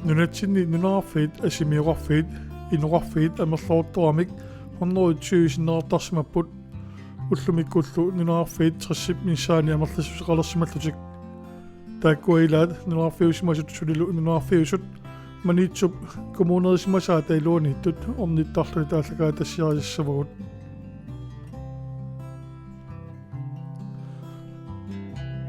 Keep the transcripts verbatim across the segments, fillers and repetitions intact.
Nunatsinni nunaqarfiit, asimioqarfiit, inoqarfiit amerlasoortoramik hundrede tyve sinneqartarsimapput. Ullumikkullu nunaqarfiit tressit missaanni amerlassuseqalersimallutik. Taakkua ilaat nunaqarfiusimasut sulilu nunaqarfiusut Maniitsup kommunerisimasaata iluaniittut ornittarlugit aallakaatitassiarissassavagut.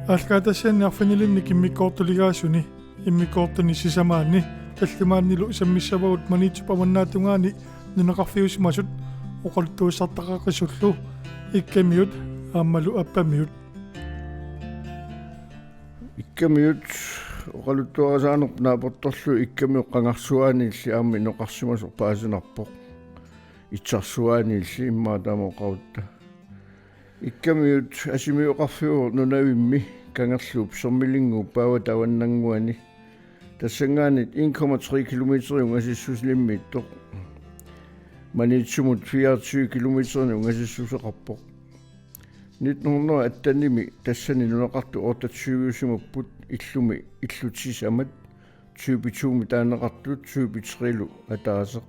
Aallakaatitassianni arfinilinnik immikkoortuligaasuni, immikkoortuni sisamaanni tallimaannilu sammissavagut Maniitsup avannaatungaani nunaqarfiusimasut oqaluttuassartaqaqisullu Ikkamiut aammalu Appamiut. Ikkamiut oqaluttuarisaanerput naapertorlugu Ikkamiut qangarsuaaniilli aamma inoqarsimasoq paasinarpoq. Itsarsuaaniilli immaqa taama oqarutta. Ikkamiut asimioqarfiuvoq nunavimmi Kangerluup Sermilinnguup paavata avannannguani. Tassanngaanniit en komma tre kilometer ungasissusilimmiittoq. Maniitsumut fireogtyve kilometerinik ungasissuseqarpoq. Nitten hundrede attenimi tassani nunaqartut otteogtyveusimapput, illumi illut sisamat, type to-mi taaneqartut type tre-lu ataaseq,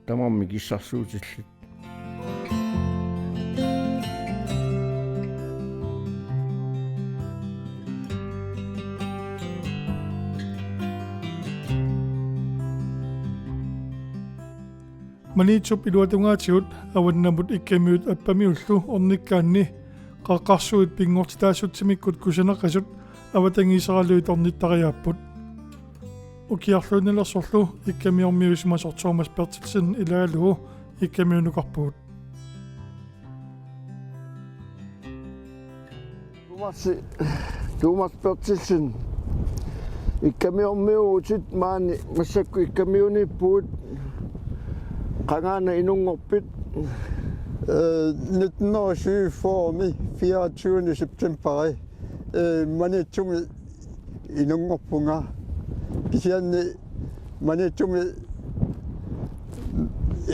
tamarmik kissarsuutillit. Maniitsup iluatungaatigut avannamut Ikkamiut Appamiullu ornikkaanni qaqqarsuit pinngortitaassutsimikkut kusanaqisut avatangiiseralugit ornittariaapput. Ukiarluinnalersorlu Ikkamiormiusimasoq Thomas Berthelsen ilaagalugu Ikkamiunukarpugut. Thomas, Thomas Berthelsen. Ikkamiormiuvutit maani, massakkut Ikkamiuniippugut. Qangaana inunngorpit? Øh, nitten hundrede og syvogfyrre-mi fireogtyvende septemberi, øh, Maniitsumi inunngorpunga. Kisianni Maniitsumi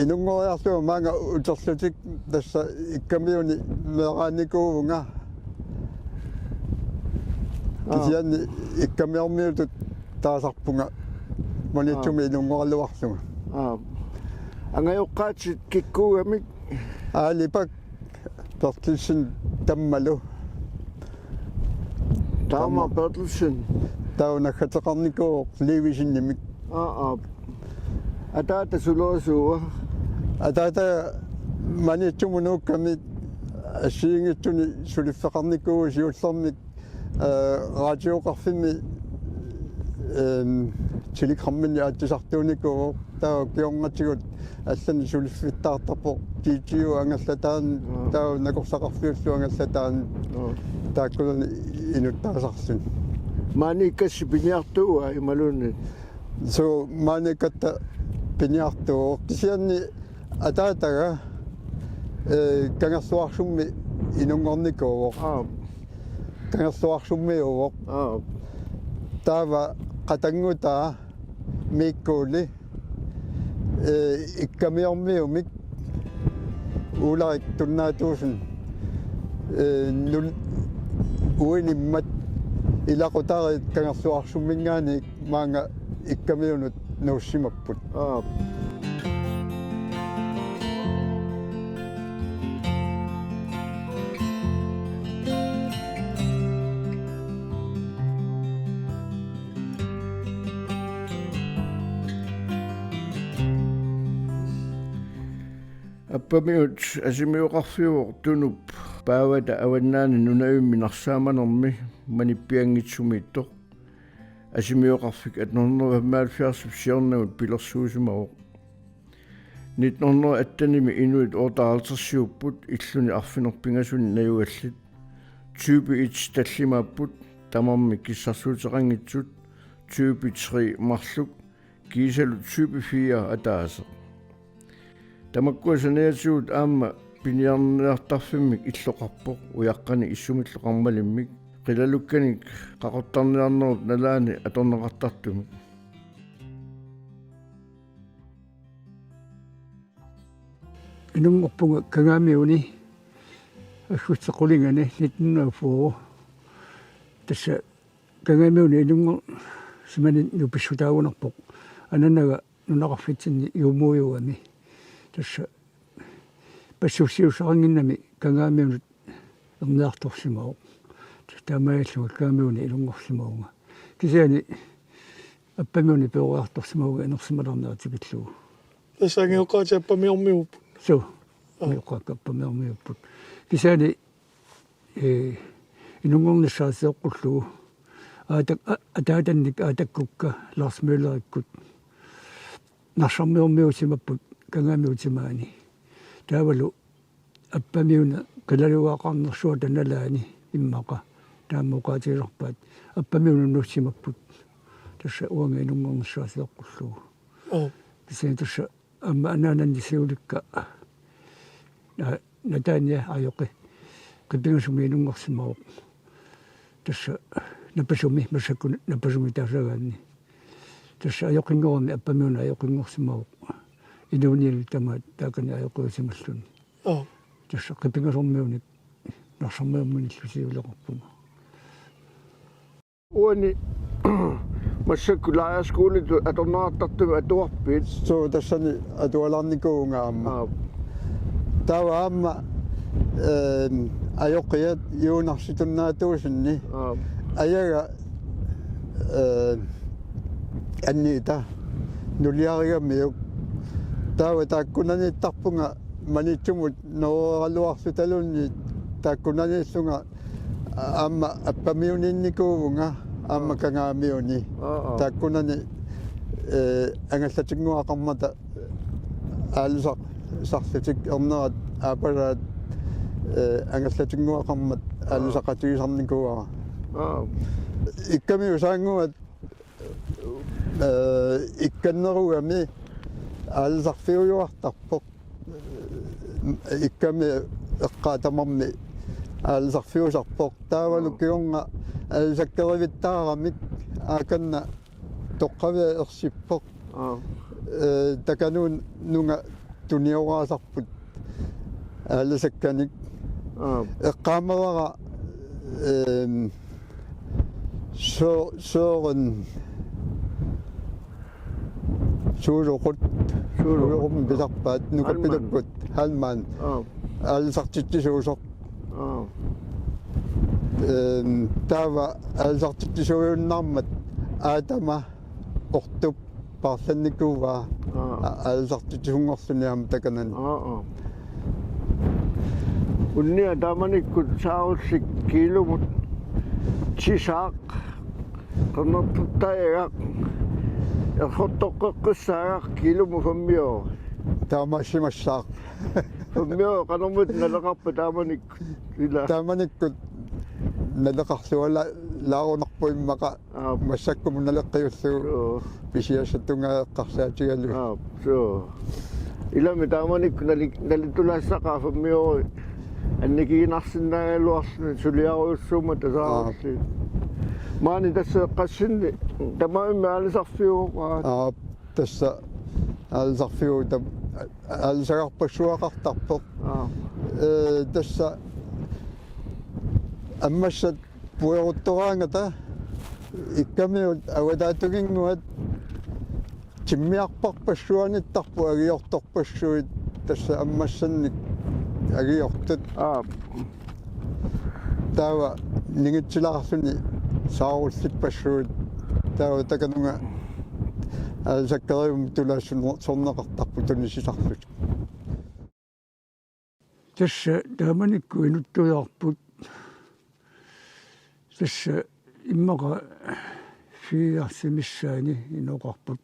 inunngoriarlunga maanga uterlutik tassa Ikkamiuni meeraanikuuvunga. Aa. Kisianni Ikkamiormiutut taasarpunga Maniitsumi Aa. inunngoraluarlunga. Aa. Angajoqqaatit kikkuugamik? Aalipak Berthelsen tammalu. Taama Taama. Berthelsen. Taava naggateqarnikuuvoq Levisenimik. Aa, aa. Ataata sulerisuua? Ataata Maniitsumut nuukkami assigiinngitsuni suliffeqarnikuuvoq siullermik, øh, radioqarfimmi, øhm, telegramminni aatsisartuunikuuvoq. Taava kingornatigut allanik suliffittaartarpoq, T T U angallataani, Aa. taava nakorsaqarfiullu angallataani, Aa. taakkunani inuttaasarluni. Maaniikkassi piniartuua imaluunniit? Suu, maaniikkatta piniartuuvoq. Kisianni ataataga, øh, Kangerluarsummi inunngornikuuvoq. Aa. Kangerluarsummiuuvoq. Aa. Taava qatanngutaa Miikkuuli, øh, Ikkamiormiumik Uularik Tunnaatuusen, øh, nul-, uinimmat ilaqutariit Kangerluarsumminngaanniit maanga Ikkamiunut nuussimapput. Aap. Appamiut asimioqarfiuvoq Tunup paavata avannaani nunavimmi narsaamanermi manippianngitsumiittoq. Asimioqarfik atten hundrede og femoghalvfjerds siornamut pilersuusimavoq. Nitten hundrede attenimi inuit otteoghalvtredsiupput illuni arfineq-pingasuni najugallit. Type et tallimaapput, tamarmik kissarsuuteqanngitsut, type tre marluk, kiisalu type fire ataaseq. Tamakkua saniatigut aamma piniarniartarfimmik illoqarpoq, ujaqqanik issumillu qarmalimmik. Qilalukkanik qaqortarniarnerup nalaani atorneqartartumik. Inunngorpunga Kangaamiuni aggustip qulinganni nitten hundrede og fyrre. Tassa Kangaamiuni inunngorsimaninni pissutaagunarpoq. Ananaga nunaqarfitsinni juumuujugami. Tassa passussiussaqannginnami Kangaamiunut erniartorsimavoq. Taamaalillunga Kangaamiuni ilunngorsimavunga. Kisianni Appamiuni peroriartorsimavunga inersimalerneq tikillugu. Tassa angajoqqaatit Appamiormiuupput. Suu. Aa. Angajoqqaakka Appamiormiuupput. Kisianni ee, inunngornissaa sioqqullugu. Aata-, a-, ataatannik Aatakkukka Lars Møllerikkut Narsarmiormiuusimapput Kangaamiut timaani. Taavalu Appamiuna qilalugaaqarnersuata nalaani immaqa taama oqaatigisarpaat Appamiuna nuussimapput. Tassa uanga inunngornissaa sioqqullugu. Aa. Kisianni tassa aamma anaananni siulikka, na-, Natania ajoqi Qipingasumi inunngorsimavoq. Tassa Napasumi, massakkut Napasumi taasagaanni. Tassa ajoqinngorami Appamiuna ajoqinngorsimavoq. Inuunilu tamaat taakani ajoqiusimalluni. Aa. Tassa Qipingasormiunik Narsarmiormiunillu siuleqarpunga. Uani massakkut lejrskoletut atorneqartartumi atuarpit? Suu, tassani atualaarnikuuvunga aamma. Aap. Taava aamma, ehm, ajoqiat Juunarsip tunniatuusinni. Aap. Ajaga, ehm, Anniita nuliarigamiuk. Taava taakkunaniittarpunga Maniitsumut nooreraluarlutaluunniit taakkunaniillunga aamma Appamiuniinnikuuvunga aamma Kangaamiuni. Aa, aa. Taakkunani, ee, angallatinnguaqarmata aalisar-, sarlutik ernerat aappalaat, ee, angallatinnguaqarmat aalisaqatigisarnikuuara. Aa. Ikkami usaannguat ee, ikkannerugami aalisarfiujuartarpoq. Ikkami eqqaa tamarmi aalisarfiusarpoq. Taavalu kingorna aalisakkerivittaaramik aakanna toqqavia ersippoq. Aa. Ee, takanuununga tunioraasarput aalisakkanik. Aap. Eqqaamavara, ehm, Sö-, Søren Suuluqut, Suuluqut. Suuluqut pisarpaat, Nukappilukkut, Halman. Aap. Aalisartitsisuusoq. Aap. Ehm, taava aalisartitsisuujunnaarmat aatama ortup paarlannikuuvaa. Aa. A-, aalisartitsisunngorluni aamma takanani. Aa, aa. Unnia taamanikkut saarullik kiilumut tisaaq, qernertortariaq, errortoqqeqqissaagaq kiilumut femogfyrre. Taamaassimassaaq. Femogfyrre qanormita naleqarpa taamanikkut? Ila. Taamanikkut naleqarlualaarunarpoq immaqa. Aap. Massakkumut naleqqiullugu. Joo. Pisiassat tungaanut eqqarsaatigalugu. Aap, suu. Ilami taamanikkut nali-, nalitulaassaqaat femogfyrre annikiginarsinnaagaluarluni suliarujussuummata saarulliit. Aap. Maani tassa eqqassinni tamarmik aalisarfiuvoq. Aap, tassa aalisarfiuvoq tam-, aalisagarpassuaqartarpoq. Aap. Ee, tassa ammassat pueruttoraangata ikkamiut avataatiginnguat timmiarparpassuanittarput agiortorpassuit tassa ammassannik agiortut. Aap. Taava ningitsilaarluni saarullippassuit taava takanunga aalisakkerivimmi tulaassuner-, sorneqartarput tunisisarlutik. Tassa taamanikkut inuttujaarput. Tassa immaqa fireoghalvfems missaani inoqarput.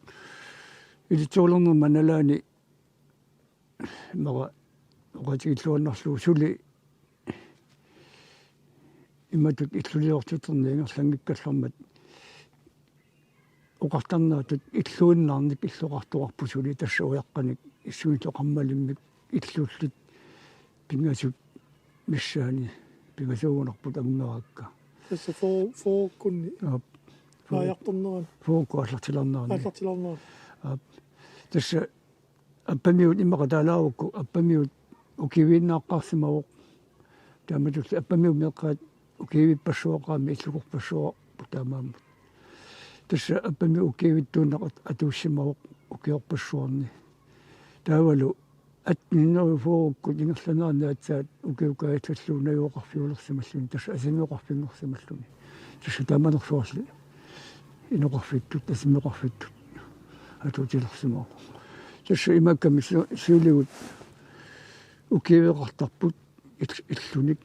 Ilitsuulernerma nalaani immaqa oqaatigilluinnarlugu suli imatut illuliortiterneq ingerlanngikkallarmat oqartarneratut illuinnarnik illoqartoqarpoq suli tassa ujaqqanik issuillu qammalimmik illullit pingasut missaani pingasuugunarput angumerakka. Tassa fyrre, fyrrekkunni. Aap. Aajartornerani. Fyrrekkut aallartilaarnerani. Aallartilaarnerani. Aap. Tassa Appamiut immaqa taalaarukku Appamiut ukiiviinnaaqqaarsimavoq. Taamatulli Appamiut meeqqat ukiivippassuaqaami illukorpassuarput taamaammat. Tassa Appami ukiivittuunneq at-, atuussimavoq ukiorpassuarni. Taavalu attenhundrede fyrrekkut ingerlaneranni aatsaat ukiup kaajallallugu najugaqarfiulersimalluni, tassa Asimi oqarfinngorsimalluni. Tassa taamanersuarli inoqarfittut, Asimi oqarfittut atuutilersimavoq. Tassa imaakkamik si-, siuligut ukiiveqartarput, ill-, illunik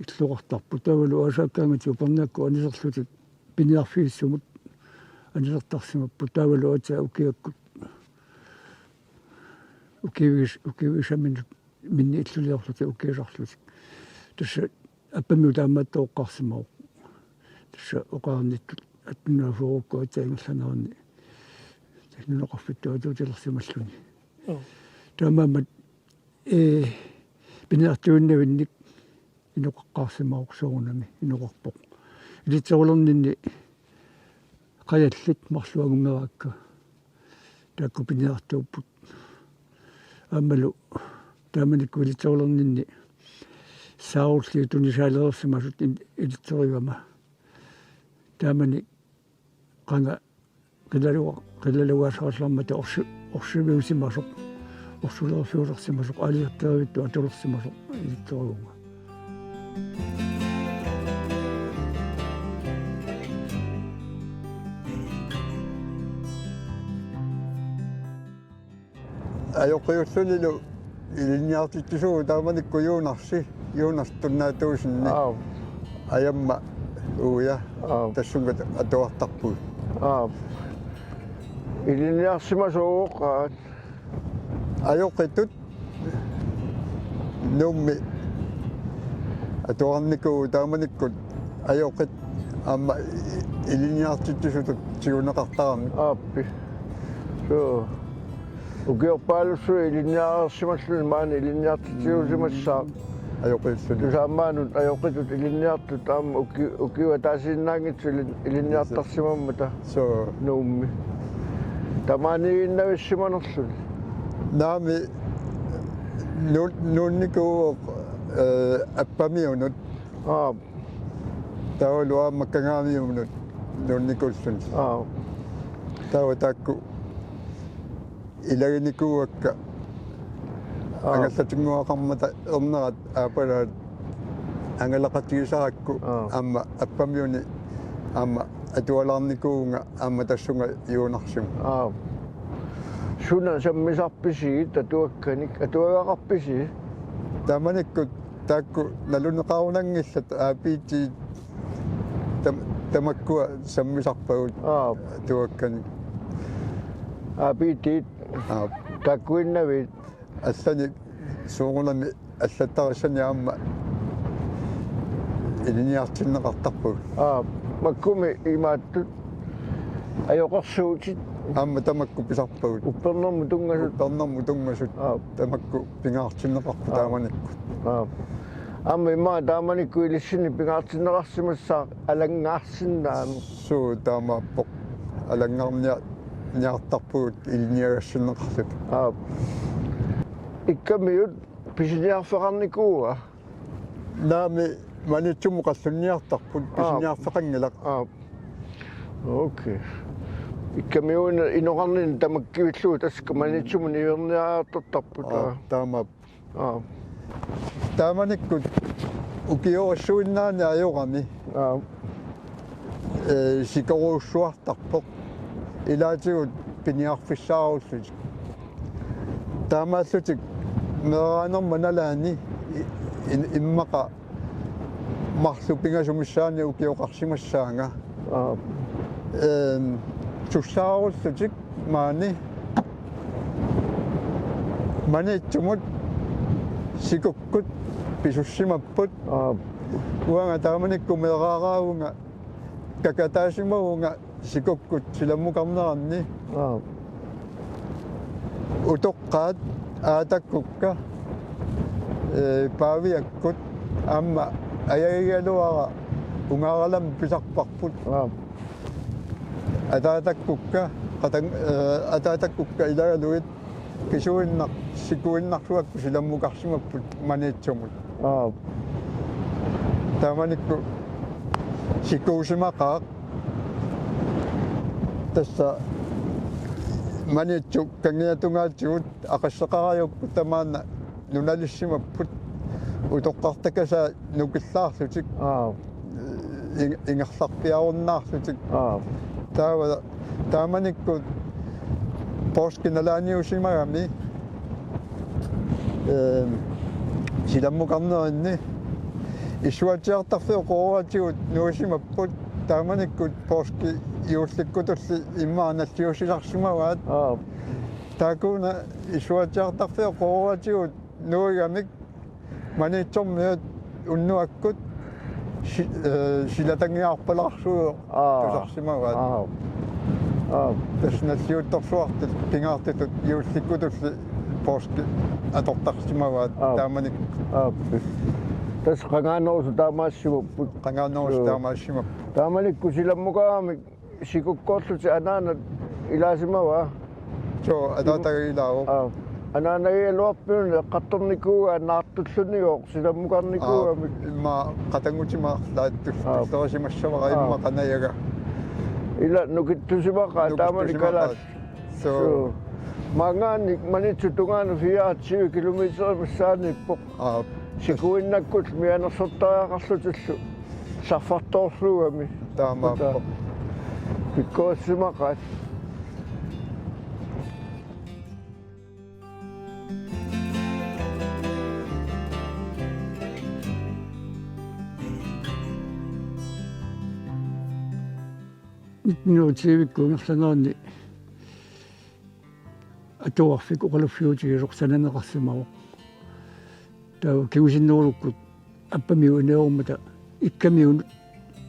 illoqartarput. Taavalu aasaakkaangatik upernaakku aniserlutik piniarfigissumut anisertarsimapput. Taavalu aatsaat ukiakkut ukiivigis-, ukiivigisaminnik minni illuliorlutik ukiisarlutik. Tassa Appamiut taamaattoqqaarsimavoq. Tassa oqarnittut attenhundrede fyrrekkut aatsaat ingerlaneranni tassa nunaqarfittut atuutilersimalluni. Joo. Taamaammat, ee, piniartuinnavinnik inoqaqqaarsimavoq soorunami, inoqarpoq. Ilitserulerninni qajallit marluk angummeraakka taakku piniartuupput. Aammalu taamanikkut ilitserulerninni saarulliit tunisaalersimasut in-, ilitserigama. Taamani qanga qilalua-, qilalugaasarallarmata orsi-, orsiviusimasoq, orsulerfiulersimasoq, aalisarterivittut atulersimasoq ilitserivunga. Ajoqiullunilu ilinniartitsisuuvoq taamanikkut Juunarsi, Juunarsi Tunnaatuusinni. Aap. Ajamma Uja. Aap. Tassunga atuartarpugut. Aap. Ilinniarsimasuuvoq aat. Ajoqitut Nuummi atuarnikuuvoq taamanikkut ajoqit aamma ilinniartitsisutut tiguneqartaramik. Aappi. Suu. Ukiorpaalussuit ilinniarsimalluni maani ilinniartitsisuusimassaaq. Ajoqiulluni. Tusaamaanut ajoqitut ilinniartut aamma uki-, ukiup ataasiinnaanngitsoq ilin-, ilinniartarsimammata. Suu. Nuummi. Tamaaniiginnavissimanerluni. Naamik, nu-, nuunnikuuvoq, ee, Appamiunut. Aap. Taavalu aamma Kangaamiunut nuunnikuulluni. Aap. Taava taakku ilaginikuuakka. Aap. Angallatinnguaqarmata ernerat aappalaat angalaqatigisarakku. Aap. Aamma Appamiuni aamma atualaarnikuuvunga aamma tassunga Juunarsimut. Aap. Suna sammisarpisigit atuakkanik, atuagaqarpisi? Taamanikkut taakku nalunaqarunanngillat A P T tam-, tamakkua sammisarpagut. Aap. Atuakkanik. A P T. Aap. Taakkuinnavit? Allanik soorunami allattarissani aamma ilinniartinneqartarpagut. Aap, makkumi imaattut ajoqersuutit? Aamma tamakku pisarpagut. Uppernermut tunngasut? Uppernermut tunngasut. Aap. Tamakku pingaartinneqarput. Aap. Taamanikkut. Aap. Aamma immaqa taamanikkut ilissinnit pingaartinneqarsimassaaq alanngaarsinnaamik. Suu taamaappoq. Alanngaarnia-, niartarpugut ilinniagassinneqarluta. Aap. Ikkamiut pisiniarfeqarnikuua? Naamik, Maniitsumut qallunniartarput. Aap. Pisiniarfeqanngilaq. Aap. Okay. Ikkamiuuna inoqarninni tamakkivillugu tassa Maniitsumut niuerniartortarput. Aap, aap. Taamaappoq. Aap. Taamanikkut ukiorissuinnaani ajorami. Aap. Ee, sikorujussuartarpoq. Ilaatigut piniarfissaarullutik. Taamaallutik meeraanerma nalaani i-, in-, immaqa marluk pingasut missaanni ukioqarsimassaanga. Aap. Ehm, sussaarullutik maani Maniitsumut sikukkut pisussimapput. Aap. Uanga taamanikkut meeraaraavunga kakataasimavunga sikukkut silammukarneranni. Aap. Utoqqaat aatakkukka, ee, Paaviakkut aamma ajagigaluara ungaaralammik pisarparput. Aap. Ataatakkukka, qatan-, ee, ataatakkukka ilagalugit kisuinnaq-, sikuinnarsuakkut silammukarsimapput Maniitsumut. Aap. Taamanikkut sikuusimaqaaq. Tassa Maniitsup kangiatungaatigut aqasseqarajukkut tamaana nunalissimapput, utoqqartakasaat nukillaarlutik. Aap. Ing-, ingerlarpiarunnaarlutik. Aap. Taava taamanikkut poorskip nalaaniusimagami, ehm, silammukarnerinni issuaatsiartarfiup qooraatigut nuisimapput, taamanikkut poorskip juullikkutulli immaqa nalliussisarsimavaat. Aap. Taakkuuna issuaatsiartarfiup qooraatigut nuigamik Maniitsormiut unnuakkut si-, eh, silatanngiarpalaarsuuvoq. Aap. Tusarsimavaat. Aap. Aap. Tassa nalliuttorsuartut pingaartutut juullikkutulli poorskit atortarsimavaat. Aap. Taamanikkut. Aap. Tassa qangaanerusoq taamaassimapput. Qangaanerusoq. Suu. Taamaassimapput. Taamanikkut silammukaramik sikukkoorlutik anaanat ilaasimavaa? Suu, ataataga ilaavoq. Aap. Anaanagigaluarput eqqartornikuugaat naartullunigooq silammukarnikuugamik. Aap, immaqa qatanngutima laattu. Aap. Tullerisimavara. Aap. Immaqa qanajaga. Ila nukittusimaqaat taamani. Nukittusimaqaat. Kalaas. Suu. Suu. Maanngaanniit Maniitsup tungaanut fireogtyve kilometer missaaniippoq. Aap. Sikuinnakkullu mianersortariaqarlutillu sarfartoorluugami. Taamaappoq. Pikkorissimaqaat. Nitten hundrede og tyve-kkut ingerlaneranni atuarfik oqaluffiutigisoq sananeqarsimavoq. Taava kingusinnerusukkut Appamiut ineerummata Ikkamiunut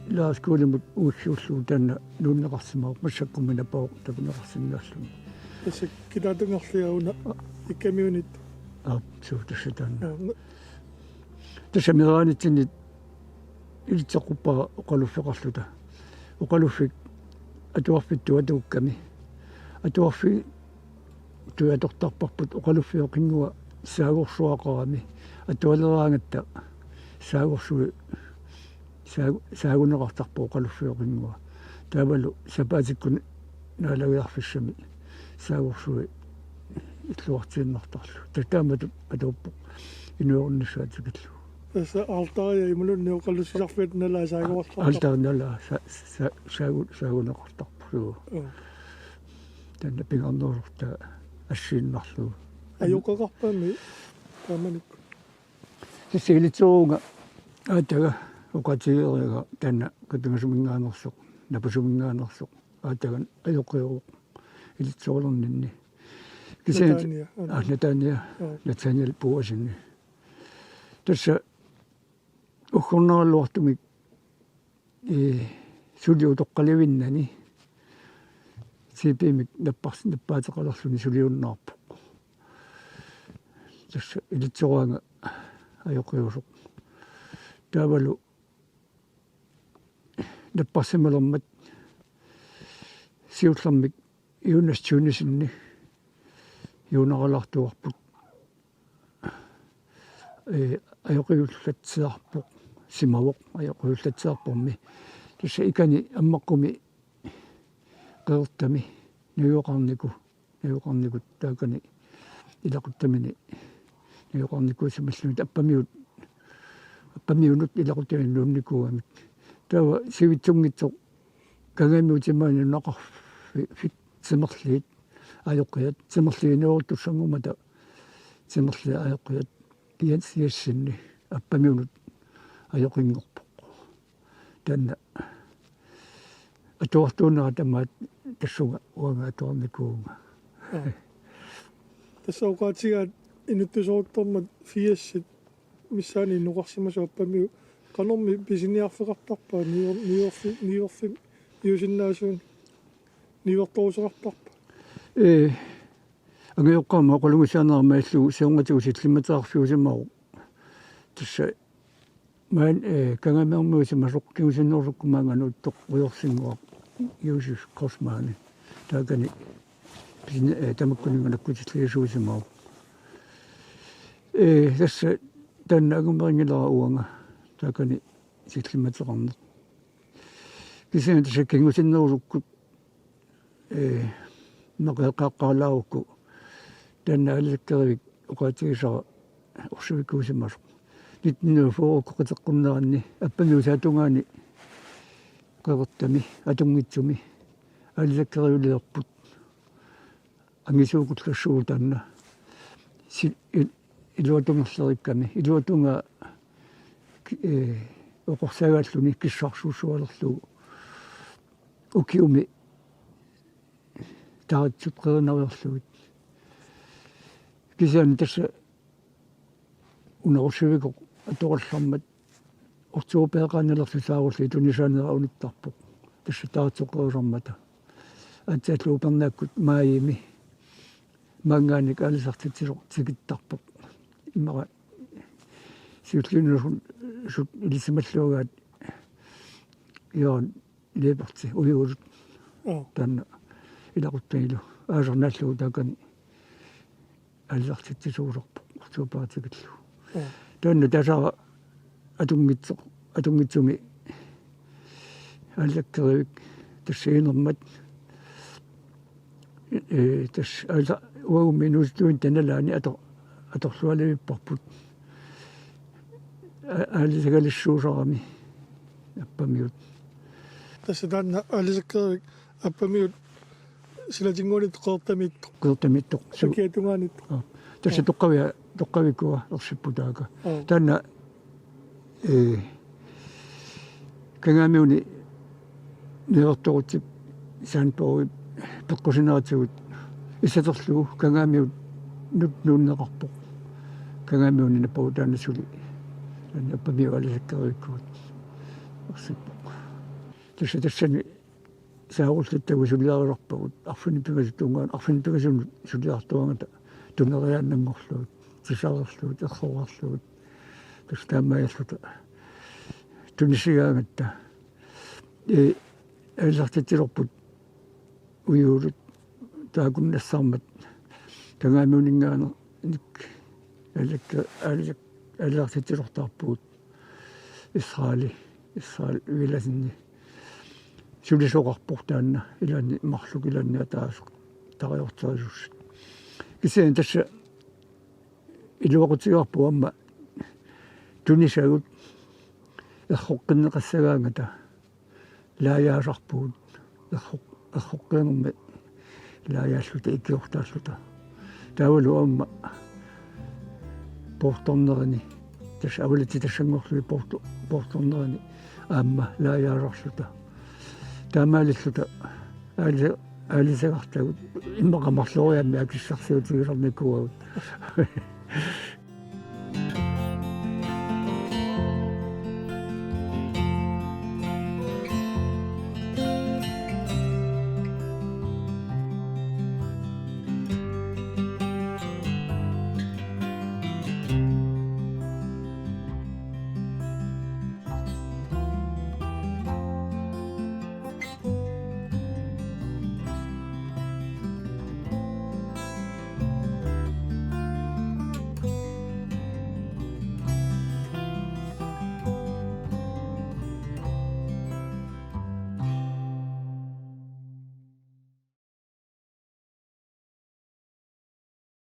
lærerskolemut uissuullugu taanna nuunneqarsimavoq, massakkummi nappavoq takuneqarsinnaalluni. Tassa kitaatungerliaq una Ikkamiunit. Aap, suu, tassa taanna. Aap, na- Tassa meeraanitsinnit ilitseqquppara oqaluffeqarluta. Oqaluffik atuarfittut atuukkami. Atuarfittut atortarparput oqaluffioqinngua saagorsuaqarami. Atualeraangatta saagorsui saagu-, saaguneqartarpoq oqaluffioqinngua. Taavalu sapaatikkut naalagiarfissami saagorsui illuartiinnartarlugu. Tassa taamatut atuuppoq inuerunnissaa tikillugu. Tassa altaria imaluunniit oqalussisarfiata nalaa saagoortarpoq. Altaria nalaa sa-, sa-, saagu-, saaguneqartarpoq. Joo. Taanna pingaarnerusortaa assiinnarlugu. Ajoqeqarpami taamanikkut? Tassa ilitserivunga aataga oqaatigereerpara taanna Katungasuminngaanneersoq, Napasuminngaanneersoq, aataga ajoqiuvoq ilitserulerninni. Kisianni Natania, aa, Natania, joo, Natania Boasenni. Tassa uggornaraluartumik, ee, suli utoqqalivinnani T B-mik nappars-, nappaateqalerluni suliunnaarpoq. Tassa ilitseruanga ajoqiusoq. Taavalu napparsimalermat siullermik Jonas Thunesen juunaralaartuarput. Ee, ajoqiullatsiarpoq, simavoq, ajoqiullatsiarpormi. Tassa ikani ammaqqumi qeqertami najugaqarniku, najugaqarnikut taakani ilaquttamini najugaqarnikuusimallugit Appamiut, Appamiunut ilaquttamini nuunnikuugamik. Taava sivitsunngitsoq Kangamiut timaani nunaqarfik timerliit ajoqiat, timerliit inueruttussanngormata timerliit ajoqiat, Jens Jessenni Appamiunut ajunngorpoq. Taanna atuartuunera tamaat tassunga uanga atuarnikuuvunga. Aa. Tassa oqaatigaat inuttuseruttormat firsit missaani innoqarsimasoq Appamiu. Qanormi pisiniarfeqartarpa niu-, niuerfi-, niuerfi-, niusinnaasuunik niuertoruseqartarpa? Ee, angajoqqaama oqalugisaanera malillugu siornatigut sillimmateqarfiusimavoq. Tassa maani, ee, Kangamiormiusimasoq kingusinnerusukkut maanga Nuuttoq Ujorsinnguaq, Juusis Korsmaani. Taakani pisini-, ee, tamakkuninnga nakkutilliisuusimavoq. Ee, tassa taanna angumerinngilara uanga taakani sillimmateqarneq. Kisianni tassa kingusinnerusukkut Ee, naqeqqaqqaalaarukku taanna aalisakkerivik oqaatigisara orsivikkuusimasoq. Nitten hundrede og fyrre-kkut qiteqqunneranni Appamiut saatungaani qeqertami atunngitsumi aalisakkeriuliorput. Angisuukullassuugut taanna. Si-, il-, iluatungerlerikkami. Iluatungaa ki-, ee, oqorsagaalluni kissarsuussualerlugu. Ukiumi taaritsut qerinariarlugit. Kisianni tassa una orsivikooq atorallarmat ortsuupeeqaannalersusaarulli tunisaaneq unittarpoq. Tassa taaritsut qerisarmata. Aatsaallu upernaakkut maajimi maanngaanniit aalisartitsisoq tikittarpoq. Immaqa siulliunusut ilissimalluagaat Jørgen Leeperti Ujuulut. Aa. Taanna ilaquttagilu aasaq naallugu taakani aalisartitsisuusarpoq ortsuupeeqatikillugu. Aa. Taanna taasara atunngitsoq, atunngitsumi aalisakkerivik tassa inermat, ee, tassa aalisa-, uagummi inuusuttuinnata nalaani ator-, atorlualivipparput. A-, aalisagalissuusarami Appamiut. Tassa taanna aalisakkerivik Appamiut silatinnguaniittoq qeqertamiittoq. Qeqertamiittoq. Su- Sakiatungaaniittoq. Aa. Tassa Aa. toqqavia-, toqqavikua ersipput taakku. Aa. Taanna, ee, Kangaamiuni Niuertorutsip Sandborgip peqqusineratigut issaterlugu Kangaamiut nu-, nuunneqarpoq. Kangaamiuni nappagu taanna suli. Taanna Appamiut aalisakkerivik ersipput. Tassa tassani saarullittagut suliarisarpagut arfineq-pingasut tungaanut, arfineq-pingasunut suliartuaangata tuneriaannanngorlugit, tisareerlugit, erroreerlugit. Tassa taamaalilluta tunisigaangatta. Ee, aalisartitsilerput Ujuulut taakkunanngaanniit Kangaamiuninngaanniit aalisakke-, aalisa-, aalisartitsilertaarpugut. Israeli, Israel Villadsenip sulisoqarpoq taanna, ilaanni marluk ilaanni ataaseq tarajorterisussat. Kisianni tassa iluaqutigaarput aamma tunisagut erroqqinneqassagaangata laajaasarpugut erroq-, erroqqiinermi laajaalluta ikiortaalluta. Taavalu aamma poortornerini, tassa avalatsitassanngorlugit poorto-, poortornerini aamma laajaasarluta. Taamaalilluta aalisa-, aalisagartagut immaqa marloriaammik akissarsiutigisarnikuuagut.